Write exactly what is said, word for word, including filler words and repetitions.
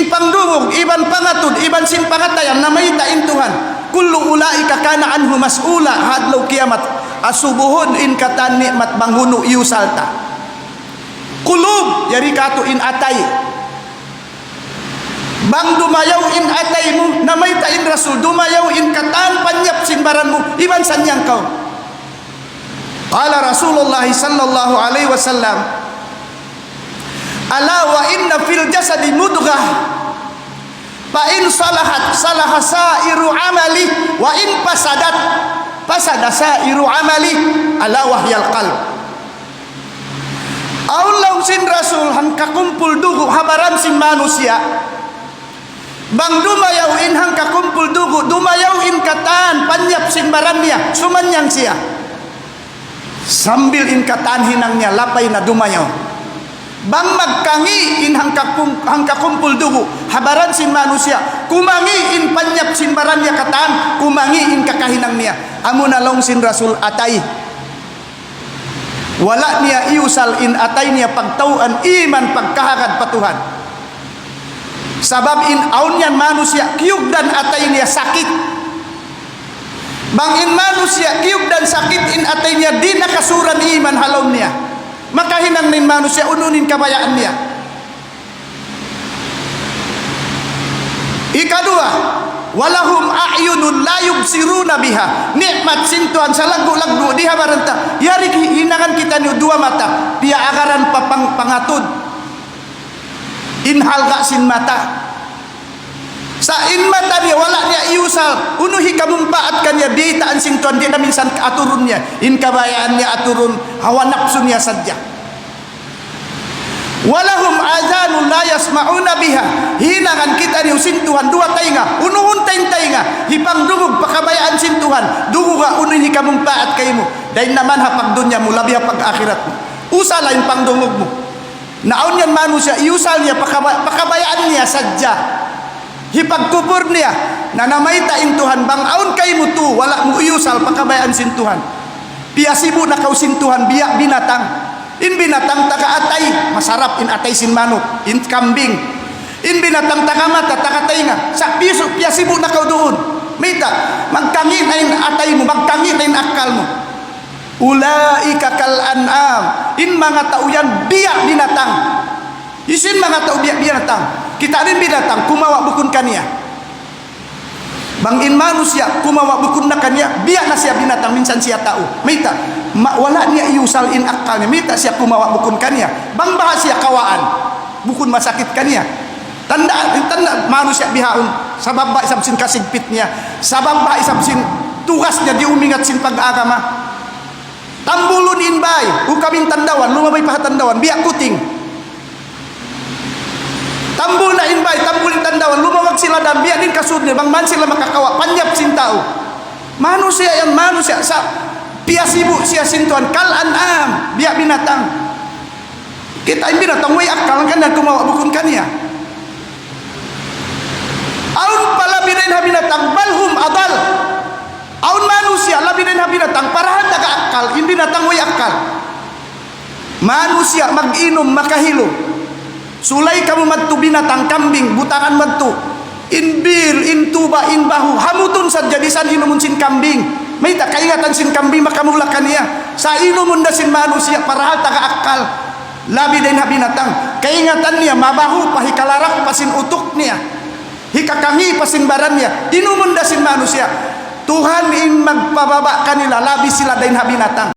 pangdungug, iban pangatud, iban sin pangatayan, namayta' in Tuhan. كل أولئك كان عنه مسؤولا. Ha adlaw kiyamat, asubuhun in katan ni'mat bang hunu iyusal ta. Qulub, yari katu' in atay. Bang dumayaw in atay mu, namayta' in Rasul, dumayaw in katan panyap sin baran mu, iban sanyang kaw. قال رسول الله صلى الله عليه وسلم: ألا وإن في الجسد مضغة، فإن صلحت صلح سائر عمله، وإن فسدت فسد سائر عمله، ألا وهي القلب. Awn laung sin Rasul hangkakumpul dugu' ha baran sin manusiya'. Bang dumayaw in hangkakumpul dugu', dumayaw in katan panyap sin baran niya, sumanyang siya. Sambil in katan hinang niya lapay na dumayaw. Bang magkangi' in hangkakum-, hangkakumpul dugu' ha baran sin manusiya', kumangi' in panyap sin baran niya katan, kumangi' in kakahinang niya. Amuna laung sin Rasul atay. Wala' niya iyusal in atay niya pagtaw'an iman pagkahagad pa Tuhan. Sabab in awn yan manusiya' kiyugdan atay niya sakit. Bang in manusiya' kiyugdan sakit in atay niya, di' na kasuran iman ha lawm niya. Makahinang na in manusiya' unu-unu in kabayaan niya. Ikaduwa, ولهم أعين لا يبصرون بها. Ni'mat sin Tuhan salaggu'-laggu' di ha baran ta. Yari ki-, hinangan kitaniyu duwa mata, piyaagaran pa pang-, pangatud. In halga' sin mata. Sa' in mata niya, wala' niya iyusal. Unu hikamumpaat kaniya, biyaytaan sin Tuhan, di' na minsan aturun niya. In kabayaan niya aturun, hawa napsu niya sadja. ولهم آذان لا يسمعون بها. Hinangan kitaniyu sin Tuhan duwa taynga, unuhun ta in taynga, hipangdungug pa kabayaan sin Tuhan, dunguga unu in hikamumpaat kaymu, dayn naman ha pagdunya mu, labi ha pag-akhirat mu. Usala in pangdungug mu. Na awn yan manusiya', iyusal niya pa kaba-, pa kabayaan niya sadja. Hipagkupur niya, na namayta' in Tuhan, bang awn kaymu tu, wala' mu iyusal pa kabayaan sin Tuhan. Piyasibu' na kaw sin Tuhan, biya' binatang. In binatang taga atay, masarap in atay sin manuk, in kambing. In binatang taga mata, taga taynga. Sa' pisu-, piyasibu' na kaw duun. Mayta', magkangi' na in atay mu, magkangi' na in akkal mu. أولئك كالأنعام. In manga tau yan, biya' binatang. Hisiyu in manga tau biya' binatang? Kita' in binatang, kumawa' bukun kaniya. Bang in manusiya', kumawa' bukun na kaniya, biya' na siya binatang, minsan siya tau. Mayta', ma-, wala' niya iyusal in akkal niya, mayta' siya kumawa' bukun kaniya. Bang baha' siya kawaan, bukun masakit kaniya. Tanda', tanda' manusiya' bihaun, sabab ba isab sin kasigpit niya, sabab ba isab sin tugas niya di' umingat sin pag-agama. Tambulun in bāy, ukab in tandawan, lumabay pa ha tandawan, biya' kuting. Tambul na in bāy, tambul in tandawan, lumawag sila dan, biya' din kasud nila, bang man sila makakawa', panyap sin tau. Manusiya' yan, manusiya', sa' piyasibu' siya sin Tuhan, كالأنعام, biya' binatang. Kita' in binatang, way akkal, hangkan na kumawa' bukun kaniya. Awn pa labi dayn ha binatang, بل هم أضل. Awn manusiya', labi dayn ha binatang, parahal taga akkal, in binatang way akkal. Manusiya', mag-inum, makahilu. Sulay kamu madtu binatang, kambing, butangan madtu. In bil, in tuba', in bahu, hamutun sadja di' san inumun sin kambing. Mayta', kaingatan sin kambing, makamula kaniya. Sa' inumun da sin manusiya', parahal taga akkal. Labi dayn ha binatang. Kaingatan niya, mabahu pa, hikalarak pa sin utuk niya. Hikakangi' pa sin baran niya. Inumun da sin manusiya'. Tuhan in magpababa' kanila, labi sila dayn ha binatang.